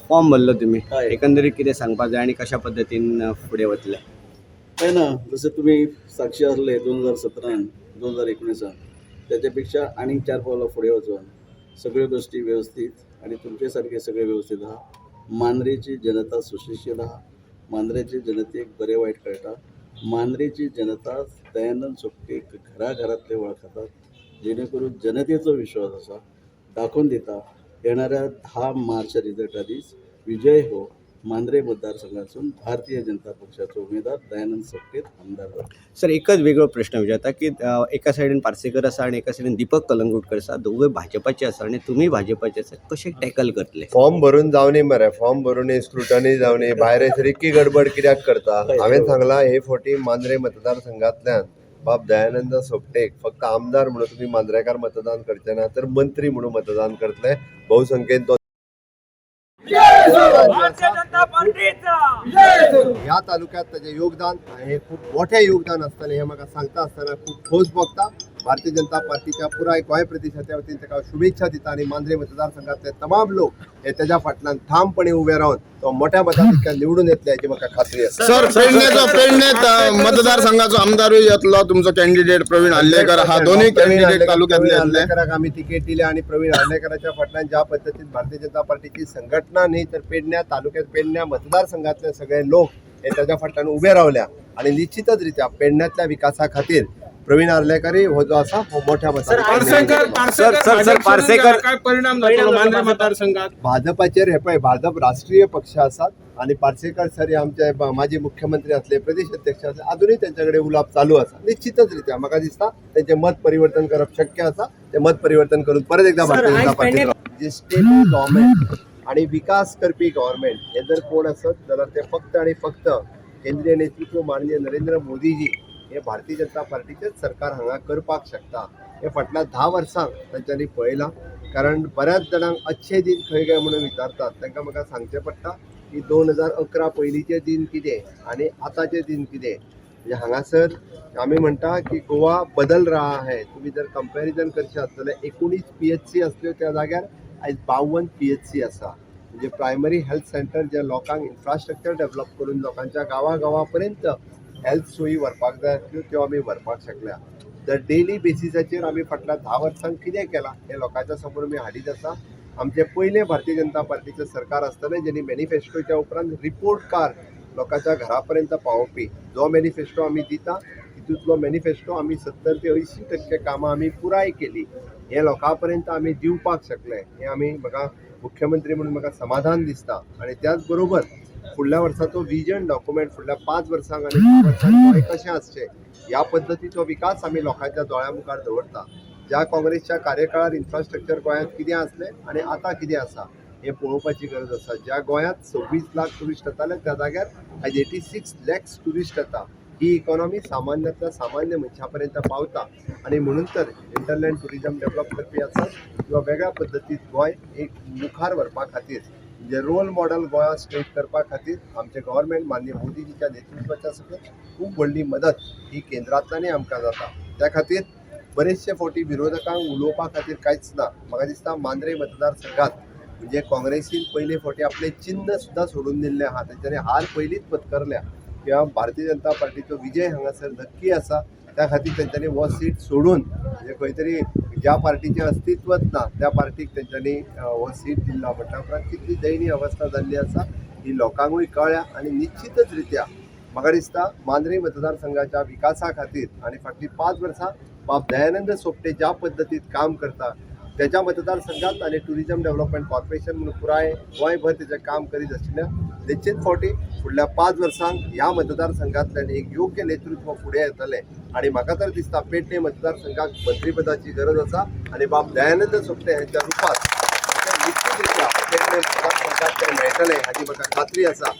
Form भरलो तुमी. हय. एकंदरीत कितें सांगपाक जाय आनी कशा पद्दतीन फुडें वतले? काय ना, जसं तुम्ही साक्षी असले 2017न, 2019न, त्याच्यापेक्षा आनीक चार पावलां फुडें वचून सगळ्यो गोष्टी व्यवस्थित आणि तुमचे सारखे सगळे व्यवस्थित आहा. मांद्रेची जनता सुशिक्षीत आहा. मांद्रेची जनतेक बरें वायट कळटा. मांद्रेची जनता दयानंद सोपटेक घराघरातले वळखतात, जेणे करून जनतेचो विश्वास आसा. दाखोवन दिता, येणाऱ्या 10 मार्च रिझल्टा दीस विजय हो मांद्रे मतदारसंघातून भारतीय जनता पक्षाचो उमेदवार दयानंद सोपटे आमदार जातले. सर, एकच वेगळो प्रश्न विचारता की एका सायडीन पार्सेकर आसा आनी एका सायडीन दीपक कलंगूटकर आसा. दोगूय भाजपाचे आसा आनी तुमी भाजपाचे आसा. कशें टॅकल करतले? फॉर्म भरून जावनी मरे, फॉर्म भरून स्क्रुटनी जावनी, भायर रिक्की गडबड कित्याक करता? हांवें सांगलां, हे फावटी मांद्रे मतदारसंघातल्यान बाब दयानंद सोपटेक फक्त आमदार म्हणून तुमी मांद्रेकार मतदान करचे ना, तर मंत्री म्हणून मतदान करतले बहुसंख्येन. तो भारतीय जनता पार्टीचा. ह्या तालुक्यात ताजें योगदान हे खूब मोठें योगदान आसतलें हें म्हाका सांगता आसतना खूब खोस भोगता. भारतीय जनता पार्टीच्या पुराय गोंय प्रदेशाच्या वतीन ताका हांव शुभेच्छा दिता आनी मांद्रे मतदारसंघातले तमाम लोक हे तेज्या फाटल्यान ठामपणे उबे रावन तो मोठ्या मताधिक्यान निवडून येतले हाची म्हाका खात्री आसा. सर, पेडणे मतदारसंघाचो आमदारूय येतलो. तुमचो कॅन्डिडेट प्रवीण आर्लेकर हा, दोन्ही प्रवीण कॅन्डिडेट आर्लेकर- तालुक्यातले प्रवीण येतले. आर्लेकराक आमी तिकेट दिल्या आणि प्रवीण आर्लेकराच्या फाटल्यान ज्या पद्दतीन भारतीय जनता पार्टीची संघटना न्ही तर पेडण्या तालुक्यात, पेडण्या मतदारसंघातले सगळे लोक हे ताच्या फाटल्यान उबे रावल्या आणि निश्चितच रित्या पेडण्यातल्या विकासा खातीर प्रवीण आर्लेकरय हो जो आसा हो मोठ्या पार्सेकर मतान. सर, सर, सर, पार्सेकर- काय परिणाम जातलो मांद्रे मतदारसंघात? भाजपाचेर, हे पळय, भाजप राष्ट्रीय पक्ष आसात आणि पार्सेकर सर हे आमचे माजी मुख्यमंत्री असले, प्रदेश अध्यक्ष असले, अजूनही त्यांच्या कडेन उलोवप चालू आसा. निश्चितच रित्या म्हाका दिसता तेंचें मत परिवर्तन करप शक्य आसा. ते मत परिवर्तन करून परत एकदा भारतीय जनता पार्टी जे स्टेबल गव्हर्मेंट आणि विकास करपी गव्हर्मेंट हे जर कोण आसत जाल्यार ते फक्त आणि फक्त केंद्रीय नेतृत्व माननीय नरेंद्र मोदीजी हे भारतीय जनता पार्टीचेच सरकार हांगा करपाक शकता हे फाटल्या 10 वर्सांक तांच्यांनी पळयलां. कारण बऱ्याच जाणांक अच्छे दिन खंय काय म्हणून विचारतात, तांकां म्हाका सांगचें पडटा की 2011 पयलींचे दिन कितें आनी आतांचे दिन कितें. म्हणजे हांगासर आमी म्हणटा की गोवा बदल रहा है. तुमी जर कंपॅरिजन करशात जाल्यार 19 पीएचसी आसल्यो त्या जाग्यार आयज 52 पीएचसी आसा. म्हणजे प्रायमरी हेल्थ सेंटर जे लोकांक इन्फ्रास्ट्रक्चर डेव्हलप करून लोकांच्या गांवा गांवा पर्यंत हेल्थ सोयी व्हरपाक जाय आसल्यो, त्यो आमी व्हरपाक शकल्या. तर डेली बेसिसाचेर आमी फाटल्या 10 वर्सांक कितें केलां हें लोकांच्या समोर आमी हाडीत आसा. आमचें पयलें भारतीय जनता पार्टीचें सरकार आसतलें जेणी मॅनिफेस्टोच्या उपरांत रिपोर्ट कार्ड लोकांच्या घरा पर्यंत पावोवपी. जो मॅनिफेस्टो आमी दिता तितूंतलो मॅनिफेस्टो आमी 70 ते 80% कामां आमी पुराय केली हें लोकां पर्यंत आमी दिवपाक शकले, हें आमी म्हाका मुख्यमंत्री म्हणून म्हाका समाधान दिसता. आनी त्याच बरोबर फुडल्या वर्साचो विजन डॉक्युमेंट, फुडल्या 5 वर्सांक आनी 10 वर्सांक गोंय कशें आसचें ह्या पद्दतीचो विकास आमी लोकांच्या दोळ्या मुखार दवरता. ज्या काँग्रेसच्या कार्यकाळार इन्फ्रास्ट्रक्चर गोंयांत कितें आसलें आनी आतां कितें आसा हें पळोवपाची गरज आसा. ज्या गोंयांत 26 लाख ट्युरिस्ट येताले त्या जाग्यार आयज 86 लॅक्स ट्युरिस्ट येता. ही इकॉनॉमी सामान्यांतल्या सामान्य मनशा पर्यंत पावता आनी म्हणून तर हिंटरलँड टुरिजम डेव्हलप करपी आसात किंवा वेगळ्या पद्दतीत गोंय एक मुखार व्हरपा खातीर, म्हणजे रोल मॉडल गोंया स्टेट करपा खातीर आमचें गव्हर्मेंट माननीय मोदीजीच्या नेतृत्वाच्या सकयल खूब व्हडली मदत ही केंद्रांतल्यानय आमकां जाता. त्या खातीर बरेचशे फावटी विरोधकांक उलोवपा खातीर कांयच ना. म्हाका दिसता मांद्रे मतदारसंघात म्हणजे काँग्रेसीन पयले फावटी आपलें चिन्न सुद्दां सोडून दिल्लें आहा. तेंच्यांनी हार पयलींच पत्करल्या किंवा भारतीय जनता पार्टीचो विजय हांगासर नक्की आसा. त्या खातीर तेंच्यांनी हो सीट सोडून, म्हणजे खंय तरी ज्या पार्टीचें अस्तित्वच ना त्या पार्टीक तेंच्यांनी हो सीट दिल्लो म्हटल्या उपरांत कितली दयनीय अवस्था जाल्ली आसा ही लोकांकूय कळ्ळ्या. आनी निश्चितच रित्या म्हाका दिसता मांद्रे मतदारसंघाच्या विकासा खातीर आनी फाटलीं 5 वर्सां बाब दयानंद सोपटे ज्या पद्दतीत काम करता त्याच्या मतदारसंघात आनी टुरिजम डेव्हलपमेंट कॉर्पोरेशन म्हणून पुराय गोंयभर तेजें काम करीत आशिल्ल्यान निश्चित फावटी फुडल्या 5 वर्सांक ह्या मतदारसंघातल्यान एक योग्य नेतृत्व फुडें येतलें. आनी म्हाका तर दिसता पेडणे मतदारसंघाक मंत्रीपदाची गरज आसा आनी बाब दयानंद सोपटे हांच्या रुपात म्हाका निश्चित रित्या पेडणे मतदारसंघात तें मेळटलें हाची म्हाका खात्री आसा.